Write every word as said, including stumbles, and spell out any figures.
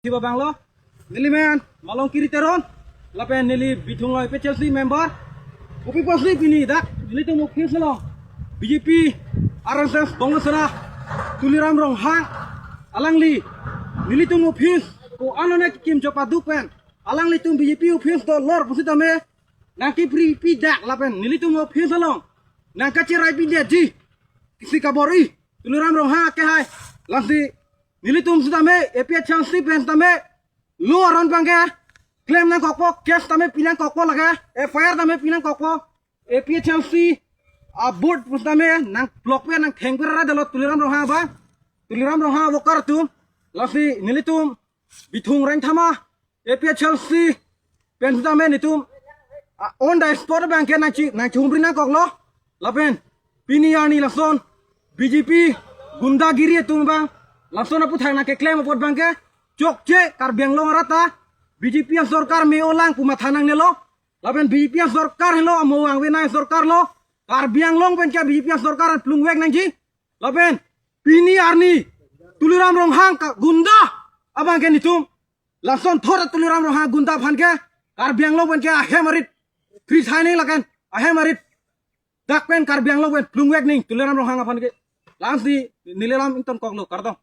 Thiba banglo, neli men Malongkiri Teron, lapen neli Bithung lo APHLC member. Kopi pusi pini dak nelitum office lo BJP RSS bongosera Tuliram Ronghang alangli nelitum office ko-an anek kim chopaduk pen alanglitum BJP office do lor pusitame nangkipri pidak lapen nelitum office along nangkacherai pidakji isi kabor-i Tuliram Ronghang akehai. Lasi nelitum sitame APHLC pen sitame lo aron abangke klem nangkokpo, case tame pi nangkokpo, lake FIR tame pi nangkokpo. APHLC a board pusitame nang block pen nangthengpera dolo Tuliram Ronghang abang, Tuliram Ronghang a-worker atum. Lasi nelitum Bithung Rengthama APHLC pen sitame nelitum a on the spot abangke nangchi nangchihumri nangkoklo. Lapen pini arni lason BJP gundagiri atum abang lason aputhak nangkeklem apot abangke chokche Karbi Anglong arat ta BJP asorkar me-olang pu matha nangnelo. Lapen BJP asorkar helo amo vangve nai sorkar lo. Karbi Anglong penke BJP asorkar plungvek nangji. Lapen pini arni Tuliram Ronghang ka gunda abangke nelitum lason thora Tuliram Ronghang gunda aphanke Karbi Anglong penke ahem arit krisai neng lakan ahem arit dak pen Karbi Anglong pen plungvek neng Tuliram Ronghang aphanke. Lasi neli lam ingtonkoklo, kardom.